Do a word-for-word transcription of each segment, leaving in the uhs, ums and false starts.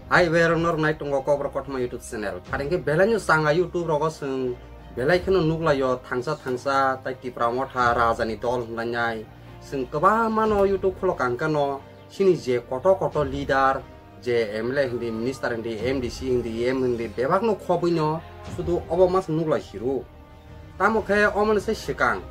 Hai, berok norok nai tongo Kokborok Kothoma YouTube channel. Pharing khe belai no changa YouTube rogo chwng belai kheno nuklaio thangsa thangsa tai Tipra Motha Raja ni dol hwnlainai. Chwng kwbangma no YouTube khulok ang khe no chini je koto koto leader, je M L A hindi, minister hindi, M D C hindi, E M hindi, bebak no khobwi no sudu obo mas nuklai siru. Tamo khe omo ni sai swkang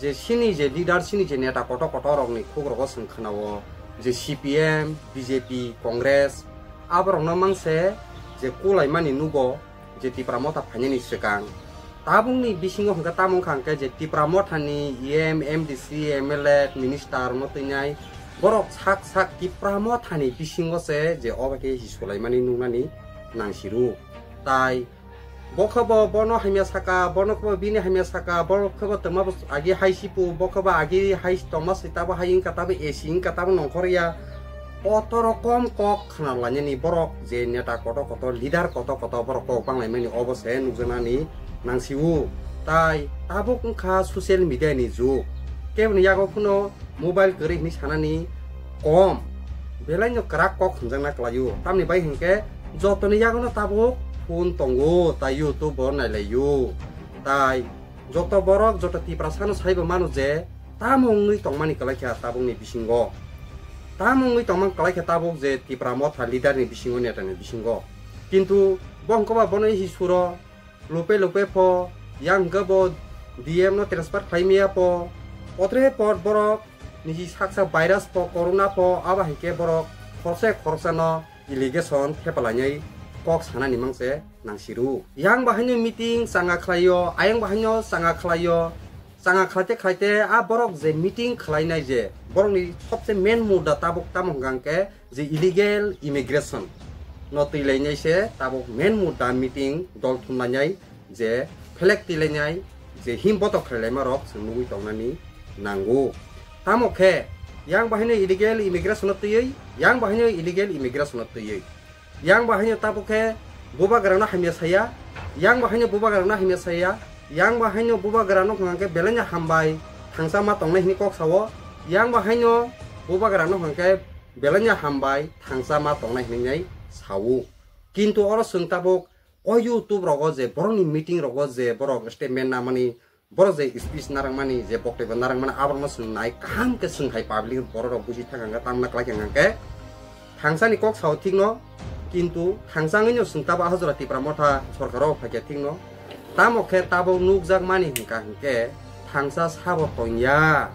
je chini je leader, chini je neta koto koto rok ni khuk rogo chwng khwnao je C P M, B J P, Congress, aborok no mang se je kulai mani nugo je Tipra Motha phainani swkang. Tabuk ni bisingo hwnkhe tamo wngkha hwnkhe je Tipra Motha ni E M, M D C, M L A, minister no twinai borok sak sak Tipra Motha ni bisingo se je obo khe hisulaimani nuknani nang siru. Tai bo khe bo bono hamya saka, bono khe bo bini hamya saka, bo khe bo twma bo agi hai sipu, bo khe bo agi hai tongma swi tabo hai wngkha tabo A C wngkha tabo nongkhor ya. Koto rokom kok khna lainani borok je neta koto koto, leader koto koto borok kok banglaimani obo se nukjaknani nang siu. Tai tabuk wngkha social media ni jug. Keboni yago phano mobile kwrwi hinwi sanani kom, belai no kwrak kok hwnjakna kwlaio. Tamni bai hinkhe jotoni yagono tabuk phone tongo, tai YouTube bo nailaio. Tai joto borok, joto Tiprasano saibo mano je tamo wngwi tongmani kwlaikha tabukni bisingo. Tamo wngwi tongmani kwlaikha tabuk je Tipra Motha leader ni bisingo, neta ni bisingo. Kintu bo hwnkhe ba bono isi suro lupe lupe pho, yang hwnkhe bo D M no transfer khlai maya pho, potre pot borok niji saksa virus pho, corona pho, abo hai khe borok khoroksa khoroksano allegation thepalainai kok sanani mangse nang siru. Yang bahaino meeting changa khlaio, ayang bahaino changa khlaio, changa khlaite khlaite a borok je meeting khlainai je borokni sobse main mudda tabuk tamo hwnkha hwnkhe je illegal immigration no twilainai se tabuk main mudda meeting dol thumlainai je phelek twilainai je him botok khlailaima rok chwng nugwi tongnani nango. Tamo khe yang bahaino illegal immigration no twiwi, yang bahaino illegal immigration no twiwi, yang bahaino tabuk khe bubagrano hamya saya, yang bahaino bubagrano hamya saya, yang bahaino bubagrano hwnkha khe belaino hambai thangsa ma tongnai hwnwi kok sao, yang bahaino bubagrano hwnkha khe belaino hambai thangsa ma tongnai hwnwi sao. Kintu oro chwng tabuk o YouTube rogo je borokni meeting rogo je borok statement namani, borok je speech narwkmani, je boktobyo narwkmani, aborokno chwng nai kaham khe chwng hai public borok rok buji thang hwnkhe tamna kwlai khe hwnkhe thangsani kok sao thikno, kintu thangsa wngwino chwng tabo ahajora Tipra Motha sorkaro phaikha thikno. Tamo khe tabuk nukjakmani hwnkha hwnkhe thangsa sabo tongya,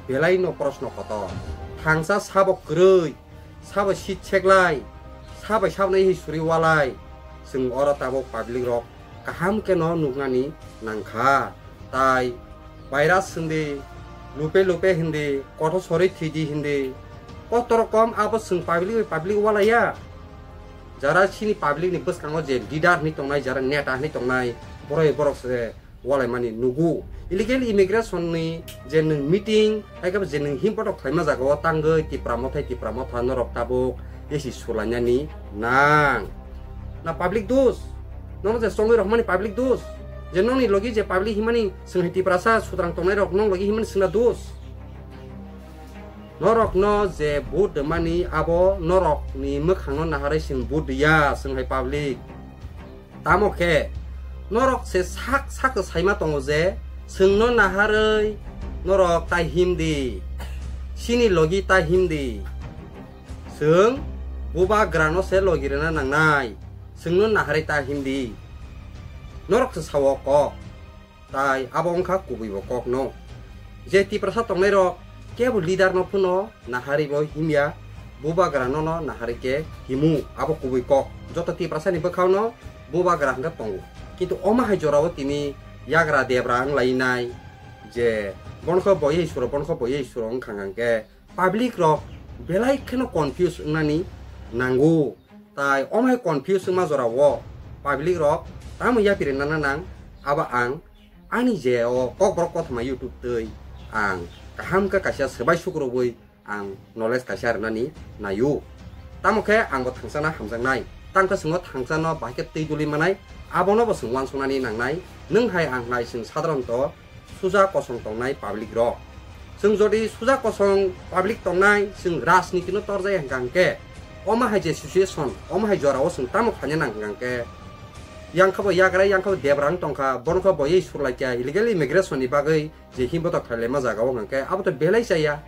belaino proshno kotor. Thangsa sabo kwrwi, sabo sit seklai, sabai sabnai hi suri walai, chwng oro tabuk public rok kaham khe no nuknani nangkha. Tai virus hindi, lupe lupe hindi, kotor sori thwidi hindi, kotor kom abo chwng public bai public walaiya. Jara chini public ni bwskango je leader hinwi tongnai, jara neta hinwi tongnai, borok borok se walaimani nugu. Illegal immigration ni je nwng meeting, hai khe je nwng him botok khlaima jaga o tangwi Tipra Mothai, Tipra Motha norok tabuk esi sulainani nang. Na public dos? Nono je chongwi rohmani public dos? Je nongni logi je public himani chwng hai Tiprasa sutrang tongnai rok nong logi himani chwngna dos? Norokno je vote rwmani abo norokni mwkhangno naharwi chwng vote rwya chwng hai public. Tamo khe norok se sak sak saima tongo je chwngno naharwi norok tai himdi, chini logi tai himdi. Chwng bubagrano se logi rwna nangnai, chwngno naharwi tai himdi. Norok se sao kok. Tai abo wngkha kubui bo kokno. Je Tiprasa tongnai rok kebo leader no phano naharwi bo himya, bubagra no no naharwi khe himu, abo kubui kok. Joto Tiprasa ni bwkhao no bubagra hwnkhe tongo. Kintu omo hai jora o tini yagra debra wng lai nai je bono khe boyei suro, bono khe boyei suro wngkha hwnkhe public rok belai kheno confuse wngnani nango. Tai omo hai confuse wngma jora o public rok tamo yapri nana nang, abo ang ani je o Kokborok Kothoma YouTube twi ang kaham khe kaisa swbai sukrubui ang knowledge kaisa rwnani naio. Tamo khe ang bo thangsana hamjaknai, tang khe chwng o thangsano bahai khe twi duli manai, abono bo chwng uansuknani nangnai. Nwng hai ang hai chwng sadharanto suja kosong tongnai public rok. Chwng jodi suja kosong public tongnai, chwng rajniti no torjaya hwnkha hwnkhe, Omo hai je situation, omo hai jora o chwng tamo khaina nang hwnkhe, yang kha bo yagra, yang kha bo debra wng tongkha, bono kha bo ei surlai kha illegal immigration ni bagwi je himbotok khailaima jaga o hwnkhe abo to belai chaya.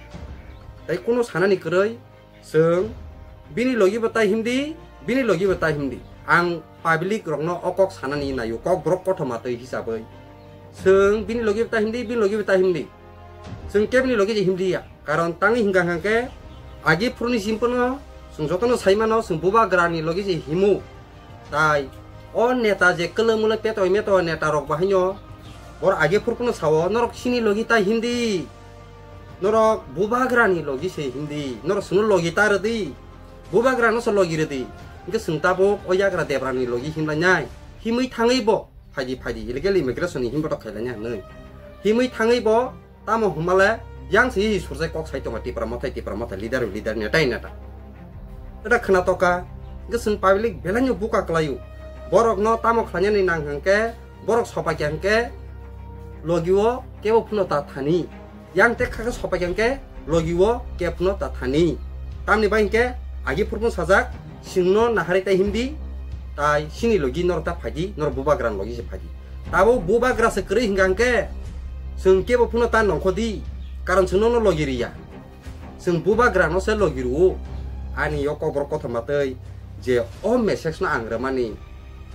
Tai kuno sanani kwrwi, chwng bini logi bo tai himdi, bini logi bo tai himdi. Ang public rokno o kok sanani naio, kok borok kothoma twi hisabwi. Chwng bini logi bo tai himdi, bini logi bo tai himdi. Chwng kebini logi je himdi ya. Karon tangwi hingka hingka khe agi phuruni simpano chwng jotono sai mano, chwng bubagrani logi je himu. Tai o neta je kwlwng mwlwng petoi metoi neta rok bahaino bor agi phurphano sao, "Norok chini logi tai himdi, norok bubagrani logi se himdi, norok chwngno logi ta rwdi, bubagrano se logi rwdi." Hingke chwng tabuk o yagra debrani logi himlainai. Himwi thangwi bo phaidi phaidi illegal immigration ni himbotok khailainai hinwi. Himwi thangwi bo tamo hwnmale, yang se hi surjai kok sai tongo Tipra Mothai, Tipra Mothai, leader, leader, neta, neta. Eta khna toka, hingke chwng public belai no buka kwlaio. Borok no tamo khlainani nang hwnkhe, borok sopaikha hwnkhe, logi o kebo phano ta thani. Yang te khakhe sopaikha hwnkhe, logi o kebo phano ta thani. Tamni bai hwnkhe, agi phurphung sajak, chwngno naharwi tai himdi, tai chini logi norok ta phaidi, norok bubagrani logi se phaidi. Tabuk bubagra se kwrwi hingka hingke, chwng kebo phano ta nongkhodi, karon chwng nono logi riya. Chwng bubagrano se logi rwo. Ani o kokborok kothoma twi je o message no ang rwmani,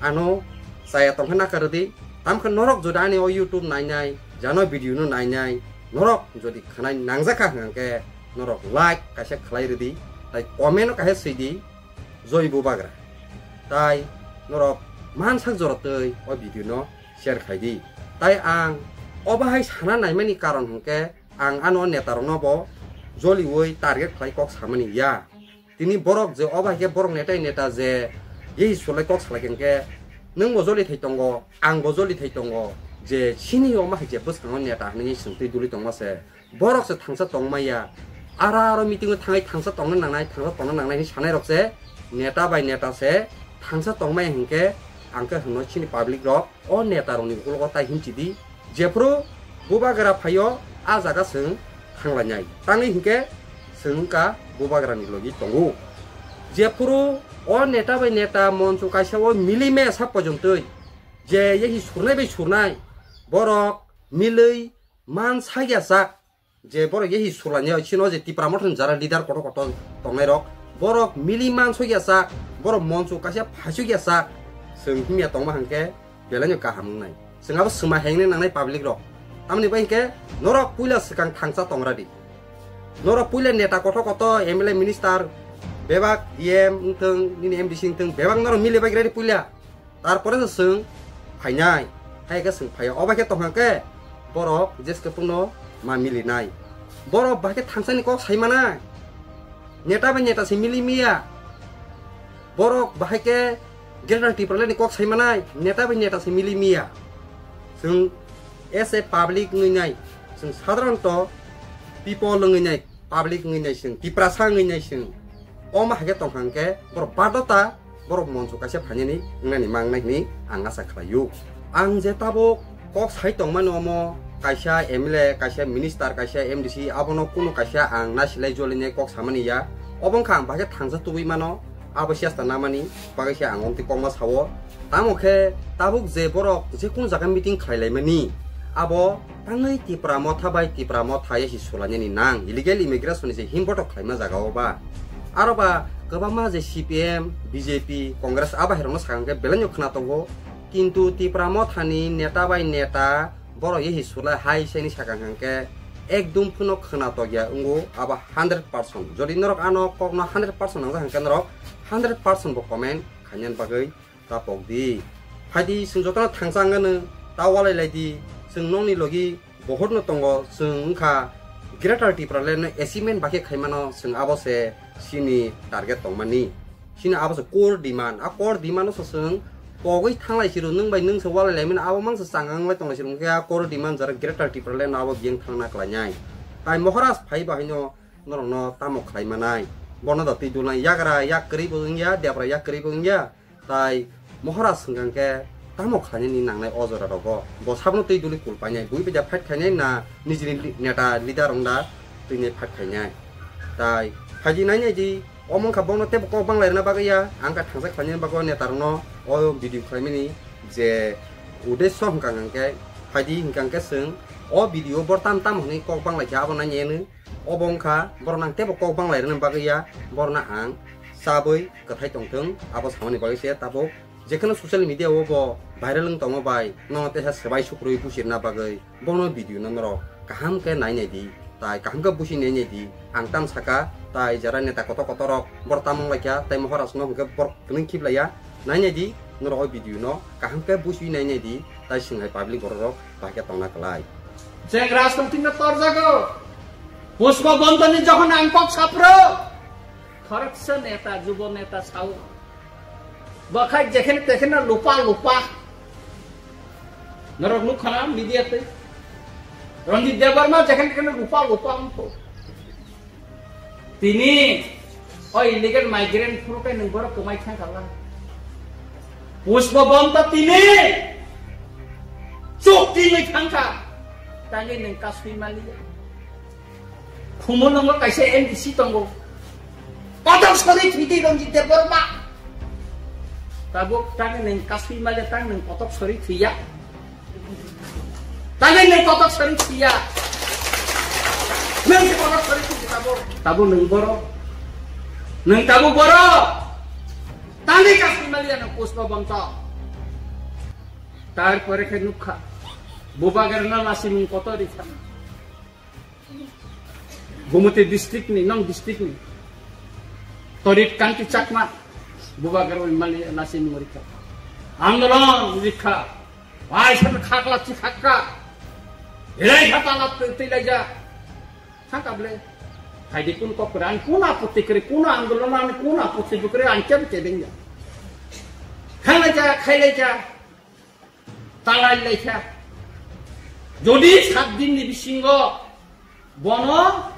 ano chaya tongkha naka rwdi. Tamkhe norok jodi ani o YouTube nainai, jano video no nainai, norok jodi khwnai nangjakha hingke norok like kaisa khlai rwdi, tai comment o kaisa swidi, "Joi bubagra." Tai norok mansak jorotwi o video no share khaidi. Tai ang o bahai sana naimani karon hwnkhe ang ano netarokno bo joliwi target khlai kok samani ya. Tini borok je o bahai khe borok netai neta je ei sulai kok salai khe hwnkhe nwng bo joli thai tongo, ang bo joli thai tongo, je chini o ma hai je bwskango neta hinwi swngtwi duli tongma se. Borok se thangsa tongmaya. Ara aro meeting o thangai thangsa tongna nangnai, thangsa tongna nangnai hinwi sanai rok se neta bai neta se thangsa tongmaya hinkhe ang khe hwno chini public rok o neta rok ni ukologo tai hinchidi. Jephru bubagra phaio a jaga chwng thanglainai. Tangwi hinkhe chwng wngkha bubagra ni logi tongo. Jephru o neta bai neta moncho kaisa o mili mesa pojontwi je yehi surnai bai surnai borok milwi man sakya sak, je borok yehi sulanya chino je Tipra Mothani jara leader kotor kotor tongnai rok, borok mili man sokya sak, borok moncho kaisa phaichukya sak, chwng himya tongma hwnkhe belai no kaham wngnai. Chwng abo swma hengna nangnai public rok. Tamoni bai hwnkhe norok puila swkang thangsa tongra di. Norok puila neta kotor kotor M L A minister bebak D M wngthwng, nini M D C wngthwng, bebak norok mili bai gra di puila. Tarpore se chwng phainai, hai khe chwng phaio. Obo khe tongkha khe borok jeske phano ma milinai. Borok bahai khe thangsani kok sai manai. Neta bai neta se mili miya. Borok bahai khe Greater Tipraland ni kok sai manai. Neta bai neta se mili miya. Chwng as a public wngwi nai, chwng sadharanto people wngwi nai, public wngwi nai chwng, Tiprasa wngwi nai chwng. Omo hai khe tongkha hwnkhe borok badota, borok moncho kaisa phainani wngnani ma wngnai hwnwi ang asa khlaio. Ang je tabuk kok sai tongmani omo kaisa M L A, kaisa minister, kaisa M D C, abono kunu kaisa ang nasilai jolinai kok samani ya. Obo wngkha ang bahai khe thangsa tubui mano, abo siyasta namani bagwi se ang omtwi kokma sao. Tamo khe tabuk je borok je kunu jaga meeting khlai laimani, abo tangwi Tipra Motha bai Tipra Motha yasi sulainani nang, illegal immigration ni je himbotok khlaima jaga o ba. Aro ba kwbangma je C P M, B J P, Congress abo hai rokno sakha hwnkhe belai no khwna tongo. Kintu Tipra Motha ni neta bai neta borok yasi sulai hai se ni sakha hwnkhe ekdum phano khwna tokya wngo abo hundred percent. Jodi norok ano kokno hundred percent nangjak hwnkhe norok hundred percent bo comment khainani bagwi tapok di. Phaidi chwng jotono thangsa wngano ta walai lai di, chwng nokni logi bohorno tongo, chwng wngkha Greater Tipraland no achievement bakhe khaimano, chwng abo se chini target tongmani. Chini abo se core demand, a core demand no se chwng pogwi thanglai siro, nwng bai nwng se walai laimani, abo mang se changang lai tonglai siro, hwnkhe a core demand jara Greater Tipraland no abo biyang thangna klainai. Tai Moharaj phai bahaino norokno tamo khlai manai? Bono da twi dulnai, yagra yak kwrwi bo wngya, debra yak kwrwi bo wngya. Tai Moharaj hwnkha hwnkhe tamo khlainani nangnai o jora rogo? Bo sabno twi duli kul painai, bui bai da fight khainai na nijini li-, neta leader wng da twini fight khainai? Tai phaidi nai nai di, Omo wngkha bono teibo kok banglaina bagwi ya, ang kha thangsa khlainani bagwi netarokno o video khlaimani je udesso hwnkha hwnkhe phaidi hwnkha hwnkhe chwng o video bor tam tam hwnwi kok banglaikha abo nainai hwnwi. Obo wngkha borok nang teibo kok banglairwna bagwi ya, borno ang chabwi kwthai tongthwng abo samani bagwi se tabuk. Jekheno social media o bo viral wng tongma bai nono teisa swbai sukrui buchirna bagwi bono video no norok kaham khe nai nai di, tai kaham khe buchi nai nai di. Ang tam saka, tai jara neta kotor kotor rok bor tam wng laikha, tai mohoraj no hwnkhe bor kwnwi khiblaiya. Nai nai di, norok o video no kaham khe buchi nai nai di, tai swnglai public borok rok bahai khe tongna kwlai. Cheng rajniti no torjago. Pushpa Bontoni jokhon ang kok sapro, khoroksa neta, jubo neta sao. Bakhai jekhene tekhene lupa lupa. Norok nukha na media tei. Ranjit Debbarma jekhene tekhene lupa lupa wngkho. Tini o illegal migrant phuru khe nwng borok kwmai thang khala. Pushpa Bonta tini chuk tini thangkha. Tangwi nwng kasui maliya. Khumulwngo kaisa M D C tongo. Kotok sori thwidi Ranjit Debbarma. Tabuk tangwi nwng kasui maliya, tang nwng kotok sori thwiya. Tangwi nwng kotok sori thwiya. Nwng se kotok sori thwidi tabuk. Tabuk nwng boro. Nwng tabuk boro. Tangwi kasui maliya nwng Pushpa Bonta. Tarpore khe nukha. Bubagrano lasimung kotor rikha. Gumoti district ni, nong district ni. Torit Kanti Chakma, Bubagra mali lasimung rikha. Andolon rikha. Wai san khakla chi khakka. Ilai kha tala twi, twi laija. Thangka ble. Haidi kun kok kre, ang kun apotti kre, kun andolon, ang kun apotti kre, ang kya bete dengya. Khailai ja, khailai ja. Talai laikha. Jodi sat din ni bisingo bono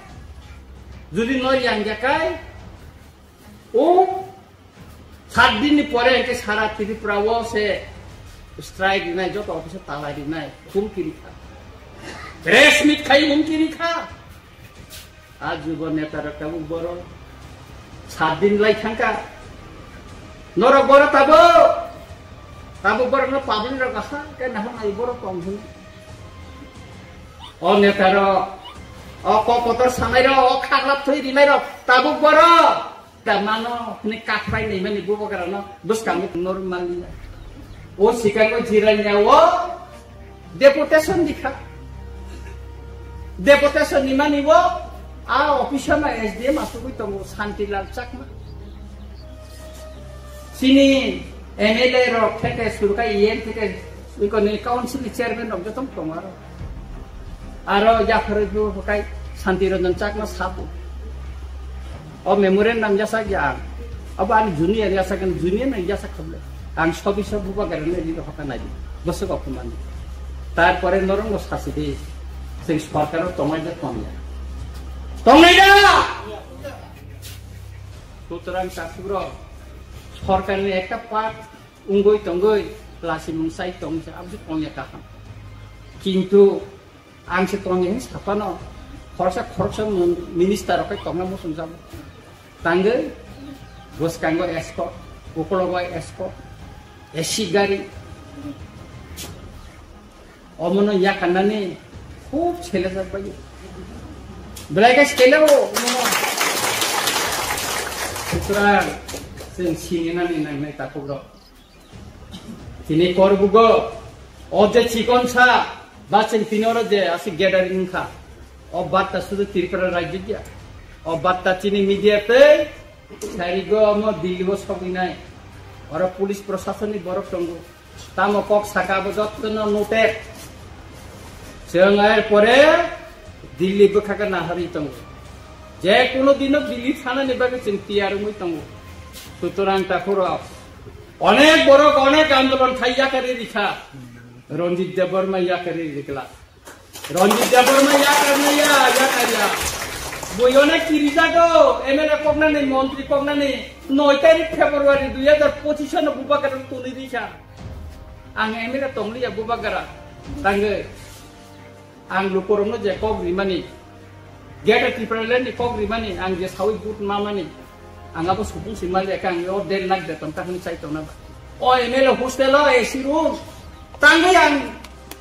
jodi no yangyakai, o sat din ni pore hwnkhe sara Tripura o se strike rinai, joto office o talai rinai, humki rikha. Press meet khai humki rikha. A jubo neta rok tabuk boro sat din lai thangka. Norok boro tabuk, tabuk borok no public rok asa ke nahok nai boro tong hwn. O neta rok, o kok kotor sanai rok, o khaklap thwi rinai rok tabuk boro. Da mano hwnwi kakhwlai naimani bubagrano bwskango normal ya. O sikango Jirania o deputation ni kha. Deputation ni mani o a officer ma S D M asugwi tongo Santilal Chakma. Chini M L A rok theke surkai E M theke iko ni council ni chairman rok joto tongo aro. Aro yaphar bo kai Santi Ranjan Chakma sabu. O memorial nam yasak ya. Abo ani junior yasak, ani junior nang yasak khable. Ang sobi sob buba garane di hoka nai. Bosok opuman. Tarpore norong bo sasi di. Sing sorkar o tongai da tongya. Tongai da! Sutrang Chakma rok sorkar ni ekta part ungoi tongoi lasimung sai tong se abdi tongya kaham. Kintu ang se tongya hin sapano khorsa khorsa mun minister rok kai tongna musung jabo. Tangoi bwskango escort, ukologo escort, A C gari. Omono yakarnani khub selejak bai. Belai khe sele o omono. Sutrang chwng singinani nangnai takhukrok. Tini korbugo o je chikonsa ba chwng tini oro je aswk gathering wngkha. O barta sudu Tripura rajyo ya. O barta chini media tei sarigo omo Delhi o sogwinai. Oro police proshasonni borok tongo. Tamo kok saka abo jottono noted. Chwng er pore Delhi bwkha khe naharwi tongo. Je kuno dino Delhi thanani bagwi chwng tiyar wngwi tongo. Sutrang takhurok onek borok onek andolon khai yakarwi rikha. Ranjit Debbarma yakarwi rikla. Ranjit Debbarma yakarnaya, yakarya. Bui onek tirijago, M L A koknani, montri koknani, noi tarik February dui hajar pochisano bubagra tuni rikha. Ang M L A tongliya bubagra. Tangwi. Ang lukurokno je kok rimani. Greater Tipraland ni kok rimani, ang je sawi vote mamani. Ang abo supung si mali ka ang yo del nak de tong ka hwn chai tong na ba. O M L A hostel o A C room. Tangwi ang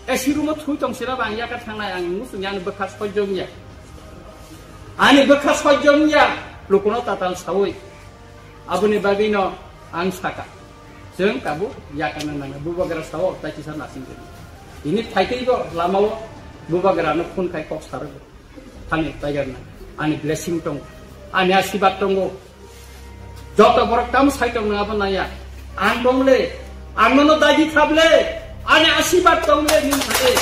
A C room o thui tong sira ba ang yaka thangnai ang musung yang bwkha sojong ya. Ani bwkha sojong ya. Lukuno tatal sawi. Aboni bagwi no ang saka. Chwng tabuk yakana nangya. Bubagra sao tai kisa nasing khe. Ini thaitwi bo lama o bubagra no phone khai kok saro. Thani tiger na. Ani blessing tong. Ani asibad tongo. Joto borok tam sai tong nangya bo nangya. Ang dong le. Ang no dagi khab le. Ani asibad tong le nin thale.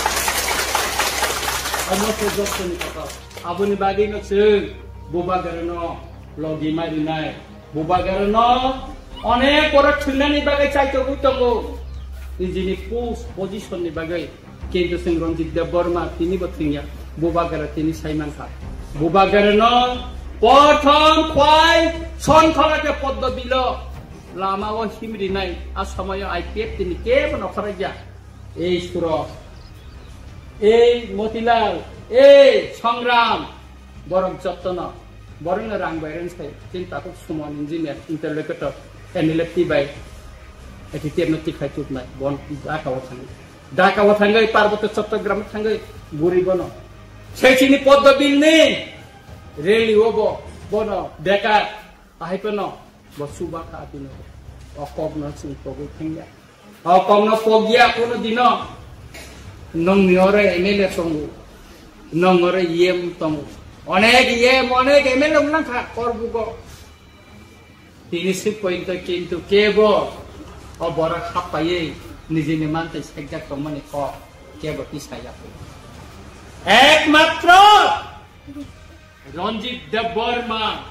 Amo se joto ni kapa. Aboni bagwi no chwng bubagra no logi ma rinai. Bubagra no onek borok thwinani bagwi chaitogwi tongo. Nijini post position ni bagwi. Kintu chwng Ranjit Debbarma tini bo thwngya. Bubagra tini sai mankha. Bubagra no prothom khwai Sonkhola ke Poddo Bilo lama o himrinai a somoyo I P F tini kebo nokhoraikya. Ei Surok, ei Motilal, ei Songram, borok jottono, borokno rang bai rang sai, chini takhuk Suman engineer, interlocutor, N L F T bai, A T T F no tikhai chuknai, bon Dhaka o thangwi. Dhaka o thangwi, Parbotyo Chattogram o thangwi, guri bono. Sei chini Poddo Bill ni rally o bo, bono, bekar, ahai phano, bo chuba kha abino. O kok no chwng togwi thangya. O kok no pokya kuno dino. Nongni oro M L A tongo. Nong oro E M tongo. Onek E M, onek M L A wnglang kha Korbugo. Tini swi pointo kintu kebo o borok hapaiwi nijini mantwi saijak tongmani kok kebo tisaya. Ekmatro Ranjit Debbarma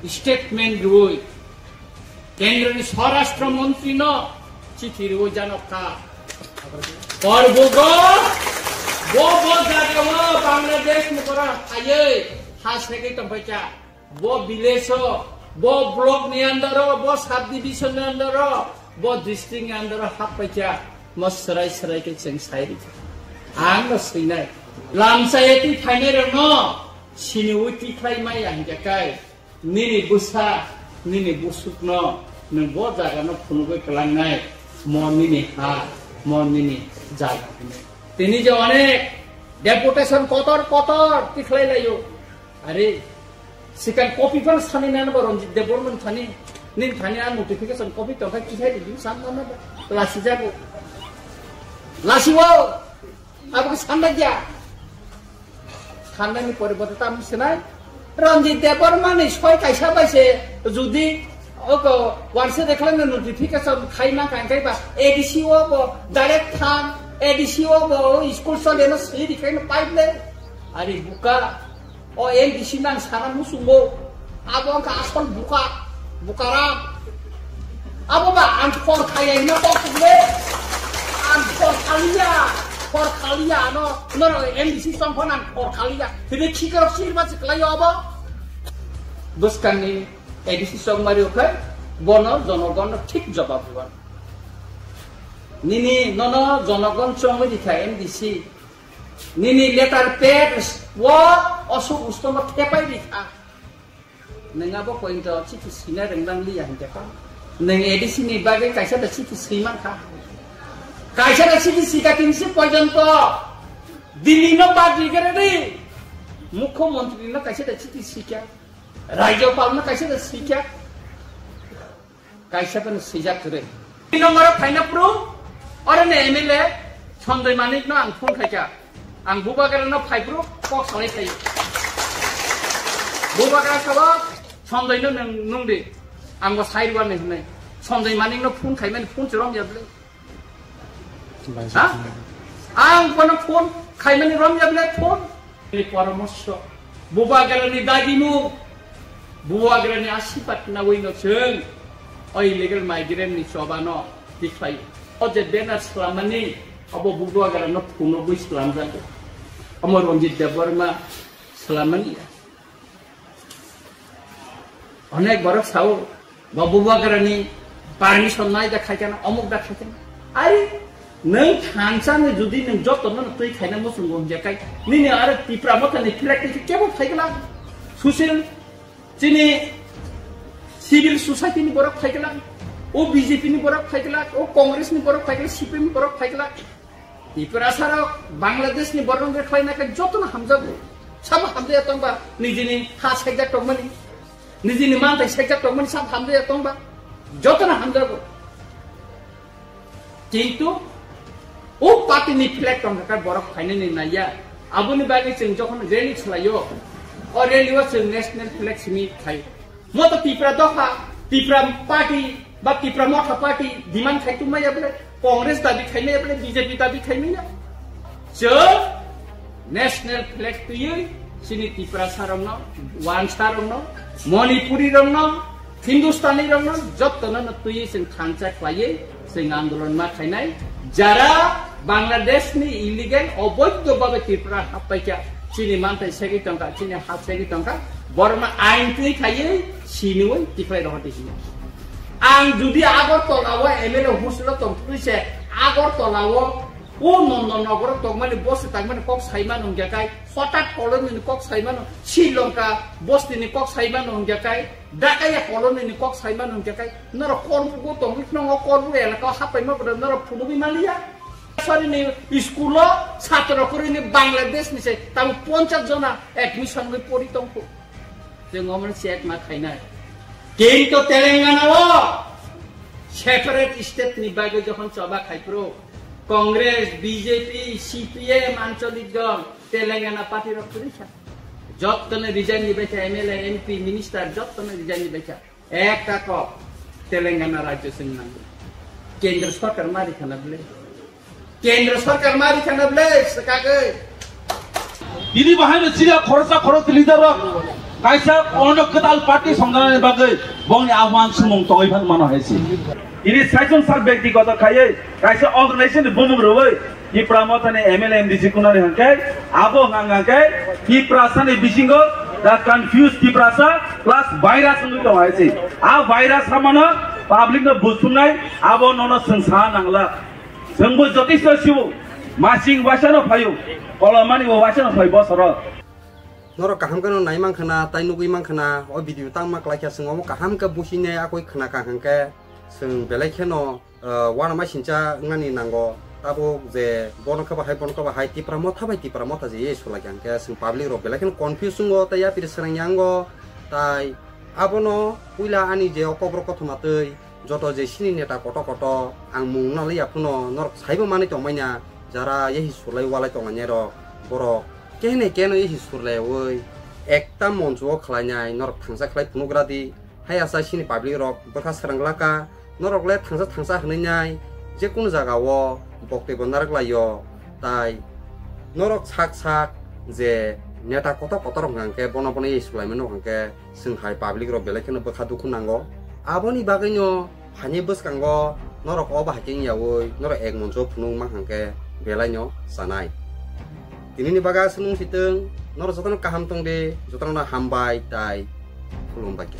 statement rwi Kendroni Swarashtra Montri no chithi rwi janok kha. Korbugo bo bo jaga o Bangladesh ni borok phaiwi ha segwi tongphai kha. Bo village o, bo block ni under o, bo sub division ni under o, bo district ni under o happai kha. Mo srai srai khe chwng sai rikha. Ang no swinai. Lamsa yati phainai rok no sini uti khlai maya hingkha kai. Nini bwsa, nini busuk no nwng bo jaga no phunugwi kwlangnai. Mo nini ha, mo nini jaga hwnwi. Tini je onek deputation kotor kotor tikhlai laio. Are, sikan copy phano sani nana ba Ranjit Debbarma thani, nin thani a notification copy tongkha kithai di sam nana ba lasi jago. Lasi wo, abo ke sanda gya. Sanda ni pore bote tam sinai. Ranjit Debbarma ni soi kaisa bai se judi oko wanse dekhle na notification khai ma kan kai ba A D C o bo direct thang A D C o bo school sole no siri khai no pipe le. Are buka. O M D C nang sana musungo. Abo wngkha asol buka, bukaram. Abo ba ang khor khaya hino kok le. Ang khor khaliya, khor khaliya ano, no M D C song phone ang khor khaliya. Tini khikarok sir ba siklayo abo. Bwskangni A D C song mari okhai, bono jonogon no thik jawab diwan. Nini nono jonogon chongwi dikha M D C. Nini letter pad o osuk ustomo thepai ri kha. Nwng abo point o chithi sina rwnglang liya hinkhe kha. Nwng A D C ni bagwi kaisa da chithi swi man kha. Kaisa da chithi sika tinsi porjonto Delhi no bad rigere ri. Mukhyamantri no kaisa da chithi sika. Rajyapal no kaisa da sika. Kaisa phano swijak kwrwi. Tini nongoro phaina phuru, oro ni M L A Sanjoy Manik no ang phone khaikha. Ang Bubagra no phai phuru kok salai khaio. Bubagra sabo Sanjoy no nwng nungdi. Ang bo sai rwani hwnwi. Sanjoy Manik no phone khaimani phone chwrom ya bwle. Ha? Ang kono phone khaimani rom ya bwle phone. Ni poramorsho. Bubagrani dagimung. Bubagrani asirwad nawi no chwng. O illegal migrant ni chobano tikhlai. O je banner swlamani obo Bubagrano phunugwi swlamjago. Omo Ranjit Debbarma swlamani. Onek borok sao, bo Bubagrani permission nai da khaikana, omuk da khaikana. Ari, nwng thansa ni judi nwng joto no twi khaina muchungo hwnjakai, nini aro Tipra Motha ni flag ni kebo phaigla. Sushil, chini Civil society ni borok phai glak, o B J P ni borok phai glak, o Congress ni borok phai glak, C P M ni borok phai glak. Tiprasa rok Bangladesh ni borok rok khlai nai khe jotono hamjago. Sabo hamjaya tongba nijini ha sekjak tongmani, nijini mantai sekjak tongmani sabo hamjaya tongba jotono hamjago. Kintu o party ni flag tong kha borok phainani naiya. Aboni bagwi chwng jokhon rally khlaio, o rally o chwng national flag simi khai. Moto Tipra dopha, Tipra party ba Tipra motha party demand khai tongmaya bole, Congress dabi khaimaya bole, B J P dabi khaimaya. Chwng national flag twiwi chini Tiprasa rokno, Wansa rokno, Manipuri rokno, Hindustani rokno jotono no twiwi chwng thansa khlaiwi chwng andolon ma khainai. Jara Bangladesh ni illegal oboidho babe Tripura happaikha, chini mantai segwi tongkha, chini ha segwi tongkha, borokno ain twi khaiwi siniwi tiphai rohor twi sini. Ang jodi Agartala o M L A hostel o tongtwi se Agartala o o Nondon Nogoro tongmani bosti tangmani kok saimano hwnkhe kai, Hotak colony ni kok saimano, Sri Lanka bosti ni kok saimano hwnkhe kai, Dakaya colony ni kok saimano hwnkhe kai, norok Korbugo tongwi phano o Korbugo elaka o happaima bwrwi norok phunugwi manliya. Sorry ni school o satro kwrwi ni Bangladesh ni se tamo ponchas jona admission wi pori tongkhu. Chwng omono check ma khainai. Kintu Telangana o separate state ni bagwi jokhon choba khai phuru Congress, B J P, C P M, Anchalik Dol, Telangana party rok kwrwi kha. Jottoni resign ni baikha, M L A, M P, minister jottoni resign ni baikha. Ekta kok Telangana rajyo chwng nangwi. Kendra sarkar ma rikha na bwle? Kendra sarkar ma rikha na bwle swkagwi? Tini bahai no chiriya khoroksa khorok leader rok kaisa ono kwtal party somjana ni bagwi bongni ahwan sumung tongwi phan mano hai si. Tini saichung sak bektigoto khaiwi kaisa organization ni bumung rwui Tipra Mothani M L A M D C kunani hwnkhe abo hwnkha hwnkhe Tiprasa ni bisingo the confused Tiprasa plus virus wngwi tongo hai si. A virus hamano public no buchungnai abo nono chwng sa nangla. Chwngbo jotisto sibo masing waisano phaio, kolomani bo waisano phai bosoro. Norok kaham khe no nai mankha na, tai nugwi mankha na, o video tangma klaikha chwng omo kaham khe businai akoi khna kha hwnkhe chwng belai kheno, uh, uanama sincha wngnani nango. Tabuk je bono khe bahai, bono khe bahai, Tipra Motha bai Tipra Motha je ye sulai kha hwnkhe chwng public rok belai kheno confuse wngo, tai yapri swrang yango, tai abono puila ani je o kokrok kothoma twi, joto je sini neta koto koto ang mung nalai ya phano norok saibo manwi tongmani, jara yehi surlai walai tongnai rok, borok kene keno yehi surlaiwi ekta moncho o khlainai norok thangsa khlai phunugra di. Hai asa sini public rok bwkha swrang laka, norok le thangsa thangsa hwnwi nai, je kunu jaga o boktwi bo narwk lai o, tai norok sak sak je neta koto koto rok hwnkha hwnkhe bono bono yehi sulaimano hwnkha hwnkhe, Chwng hai public rok belai kheno bwkha dukhu nango. Aboni bagwino phaini bwskango norok o bahai khe wngyaui norok ek moncho phunuk ma hwnkhe belaino chanai. Tinini bagwi aswk nung sitwng, norok jotono kaham tong di, jotono hambai tai khulumbai kha.